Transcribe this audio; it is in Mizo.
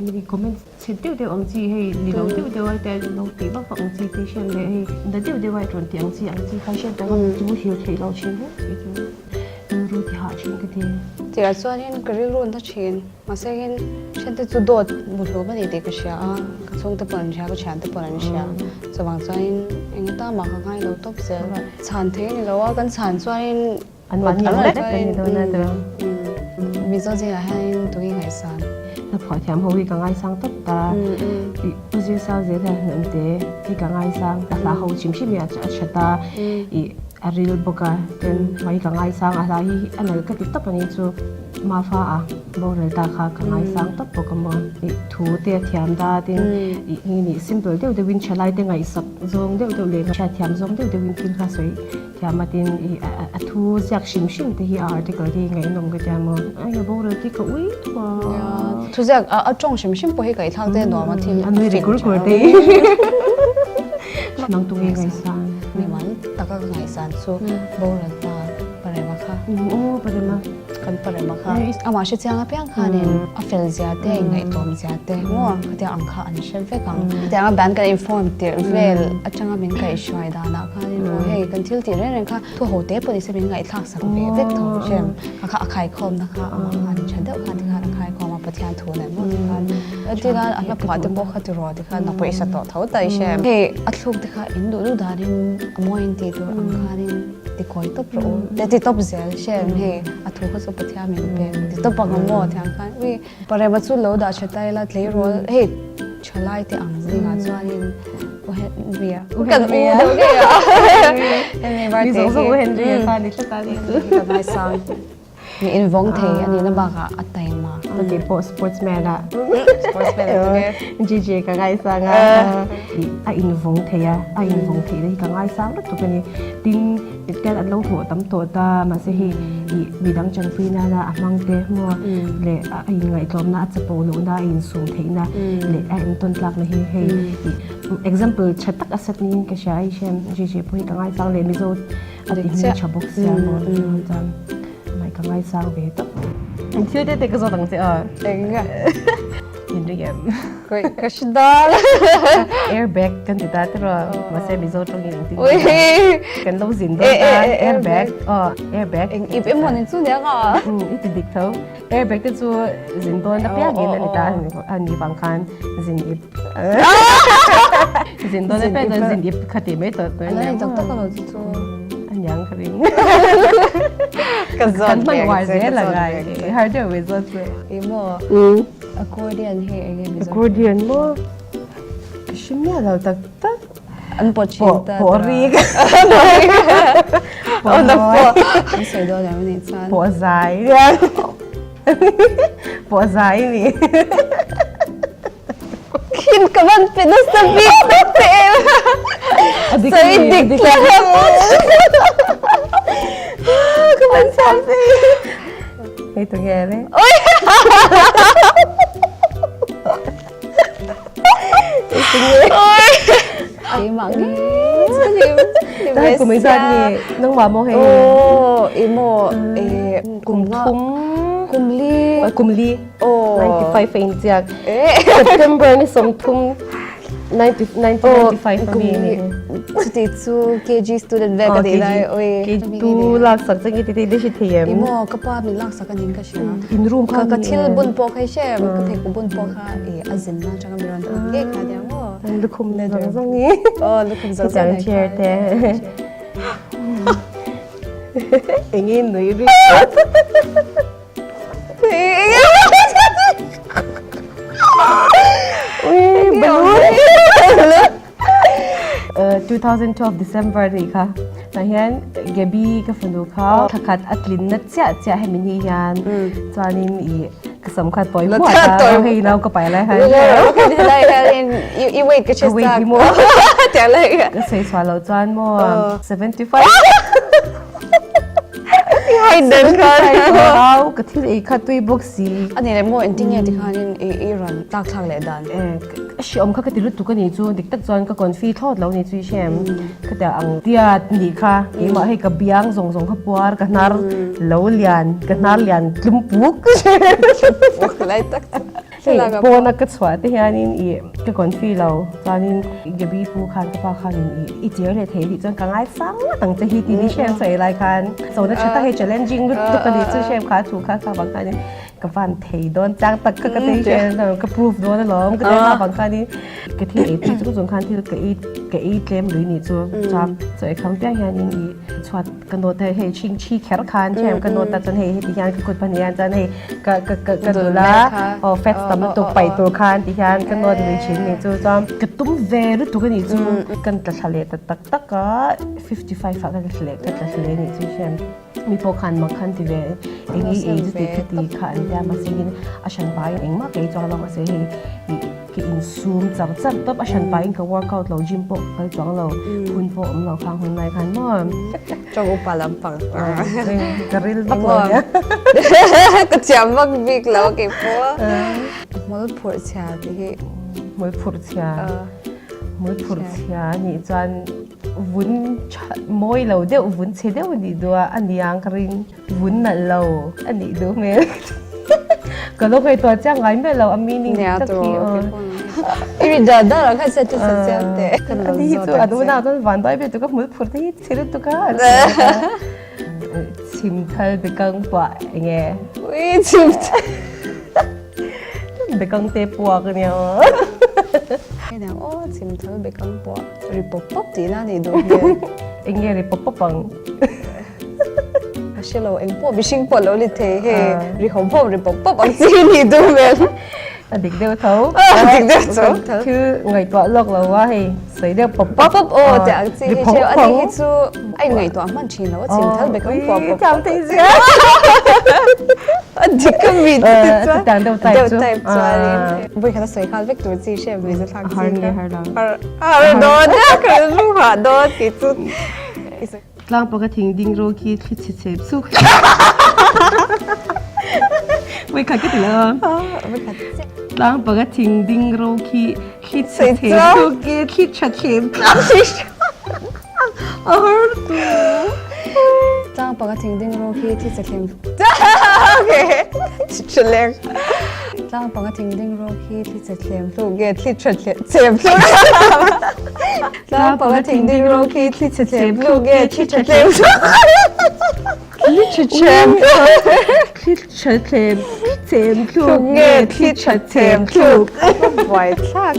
em comment chhe deuh deuh ang chi hei ni lo deuh deuh a te lo tih vak vak ang chi te hian leh hei na deuh deuh a rawn tih ang chi ang chi kha hriat tak a chu muhil theih loh thin hle mai chu rilru ti hah thin ka ti. Tirah chuanin ka rilru na thin mahse in thiante chu dawt muhlum a ni tih ka hria a ka chhungte pawh an hria ka thiante pawh an hria chuvang chuanin eng atan mah ka ngai lo tawp zel chhan thei a ni lo a kan chhan chuanin An mahni ang vek an ni dawn a tawh. Mizo zingah hianin tui ngaihsan. Hla phuah thiam ho hi ka ngaisang tawp ta. I zir sang zel hian han awm te hi ka ngaisang. A hla ho chim hrim hi a tha ta. I a ril bawk a ten mai ka ngaisang a hla hi a nalh ka ti tawp a ni chu. Mafa a boral ta kha ka ngaisang tawp bawk a maw. I thu te a thiam da tin i ni simple deuh deuhin thalai te ngaihsak zawng deuh deuh leh hriatthiam zawng deuh deuhin thil kha sawi Thiam atin i a thu ziak hrim hrim te hi a article te hi ngaihnawm ka tia maw. Ai a boral te ka ui tawh a. Thu ziak a tawng hrim hrim pawh hi ka ithlak te nuam a thil a nui ri kur kur te hi. Nang tu nge ngaihsan? Mimal taka ka ngaihsan chu boral ta Parema kha. Aw Parema. Kan Parema kha. Amah hre chiang apiang khanin a fel zia te, ngaihtlawm zia te maw khatiang ang kha an hre vek ang. Khatianga band kan inform tirh vel atanga min kaihhruai danah khanin aw hei kan thil tih reng reng kha thu ho te pawh nise min ngaihthlak sak ve vek tho hrem. Kha kha a khaikhawmna kha amah khan tha deuh khan tikhan a khaikhawm a Pathian thu nen maw tikhan. Tikhan a hla phuah te pawh kha ti rawh tikhan nang pawh i sa tawh tho ta i hrem. Hei a thluk te kha in duh duh danin a mawi in tih tur ang khanin Ti kawi tawp rawh u. Te ti tawp zel hrem hei a thu kha chu Pathian min pek ti tawp ang a maw tiang khan ui Parema chu lo dah tha ta ila tleirawl hei thalai te ang zingah chuanin U Henry-a kan u deuh ngei a Henry Varte hi U Henry-a kha ni tlat a ni chu ka ngaisang. Mi invawng thei a nihna bakah a taima. Ka tih pawh sportsman a. Sportsman a tum e. GG ka ngaisang a. A invawng thei a, a invawng theih na hi ka ngaisang lutuk a ni. Tin, tian an lo hlawh tam tawh ta, mahse hei ih midang chanpui nana a hmang te maw leh a inngaihtlawmna, a chapo lohna, a insum theihna leh a entawn tlakna hi hei ih example tha tak a set niin ka hria a, hei hian GG pawh hi ka ngaisang leh Mizo A ti hmel tha bawk sia maw chuan mai ka ngaisang ve tawp. Thil te te ka zawt ang che a. Eng nge? In ring em? Koi ka hre dal. Airbag kan ti ta tiraw mahse Mizo tawngin engtin nge? Kan lo zin dawn ta airbag aw airbag. Eng ip emaw ni chu nia ka. I ti dik tho. Airbag te chu zin dawn apiangin a ni ta a ni vang khan zin ip. Zin dawn apiang chuan zin ip kha ti mai tawh tur ania. A lo ni tak tak alo chu chu. A niang ka ring. Ka zawt Kan hman uar zel a ngai. Har deuh mai zawt chu. Ih maw accordion hi eng nge mizo. Accordion maw? Ka hre miah lo tak tak. An pawh thin ta Pawh rik. Pawh pawh. An sawi dawn em anih chuan. Pawh zai. Pawh zai ni. Khin ka van pe nasa bik tak che em. Sawi dik thleng em. Ka van chak che. Hei tu nge le. Oi. Keimah nge Dai kum ei zat nge nangmah maw hei Aw i maw kum thum kum li kum li 95 a inchiak September ni 30 1995 a mi ni Chuti chu KG student ve ka tih lai oi KG 2 laksak chang i ti tih hi thei em I maw ka pa min laksak a ning ka hria In room kha ka thil bun pawh kha i hre em ka pheikhawk bun pawh kha i a zin na atanga mi rawn thawk ngei kha nia maw Lukhum zawng zawng i aw lukhum zawng zawng i chair te eng in nui ri Ui balloon 2012 December ni kha tah hian Gaby ka fanu kha thla khat a tlin na chiah chiah hemi ni hian chuanin ih ka sam kha tawi muat a hei nau ka pai lai hian I weight ka ka weight hi maw ka sawi chhuah loh chuan maw 75 ka thil ei kha tui bawk si. A ni leh maw engtin nge tikhanin i rawn tlak thlak leh dan? A hriawm kha ka ti lutuk a ni chu dik tak chuan ka confi thlawt lo ni chu i hrem ka ti ang tiat nih kha keimah hei ka biang zawng zawng kha puar ka hnar lo lian ka hnar lian tlum puk lai tak. Hei pawna ka chhuah te hianin ih ka confi lo chuanin Gabi pu khan ka pa khanin ih i tir leh thei tih chuan ka ngaisang ngawt ang che hi tih ni hrem sawi lai khan chona tha tak hei challenging lutuk a nih chu hrem kha thu kha kha vang khanin ka van thei dawn chang tak kha ka tei hrem ka proof dawn alawm ka tei kha vang khanin ka thil ei tui chung chung khan thil ka ei ka ei tlem lui nih chu chuan chaw ei kham piang hianin ih chhuat ka nawt a hei chhing chhi kher khan ṭhiam ka nawt a chuan hei heti hian ka kut pahnih hian chuan hei ka ka ka ka dul a aw fats tam lutuk paih tur khan ti hian ka nawt lui thin nih chu chuan ka tum ve lutuk a nih chu kan tla thla leh ta tak tak a 55 ah ka tla thla leh ka tla thla leh nih chu ṭhiam mi pawh khan mak khan ti ve eng ei ei chu tih kha ti kha an tia mahse in a hran pahin engmah ka ei chuang lo mahse hei ih Ka insum char char tawp a hran pahin ka workout lo gym pawh kal chuang lo hun pawh awm lo khang hun lai khan maw. Tawng upa lampang ka ril vak lo nia. Ka thiam vak bik lo kei pawh. Hmul phurh chhia tih hi. Hmul phurh chhia. Hmul phurh chhia anih chuan vun mawi lo deuh vun chhe deuh anih duh a a niang ka ring. Vun nalh lo a nih duh hmel. Ka lo ngaihtuah chiang ngai miah lo a meaning dik tak hi aw. I ri dar dar ah khan set chu set chiang teh. A ni hi chu a duhna ah chuan van dawi vel tur ka hmul phur te hi chhe lutuk a. Chhim thal bekang puah enge. Ui chhim thal. Bekang te puak a nia aw. Aw chhim thal bekang puah ri pawp pawp tihna a nih duh hmel. Enge ri pawp pawp ang. A hre lo eng pawh mihring pawh lo ni thei hei ri hawm hawm ri pawp pawp ang chi ni duh hmel. A dik deuh tho. A dik deuh tho. Thil ngaihtuah lawk lo a hei sawi deuh pawp pawp. Pawp aw tih ang chi hi hreu a ni hi chu a inngaihtuah hman thin lo a chim thal bek ang pawp pawp. Thiam thei zia. A dik ka mi ti chuan. Chutiang deuh type chu. Deuh type chuanin vawi khat a sawi nghal vek tur chi hrem lui zathlak chi. Har nge har lo. Har har dawn ka rilru hah dawn tih chu. Tlang panga thing ding ro khi thli chhe chhe suk. Voi khat ka ti lo. Voi khat. Tlang panga thing ding ro khi thli chhe chhe suk ke thli tha thlem. A har tu. Tlang panga thing ding ro khi thli chhe thlem. Okay. Chaleng. Tlang panga thing ding ro khi thli chhe thlem hluk ge thli tha thlem hluk. Tlang panga thing ding ro khi thli chhe thlem hluk nge thli tha thlem hluk. Thli tha thlem thli tha thlem thlem hluk nge thli tha thlem hluk. Buai thlak.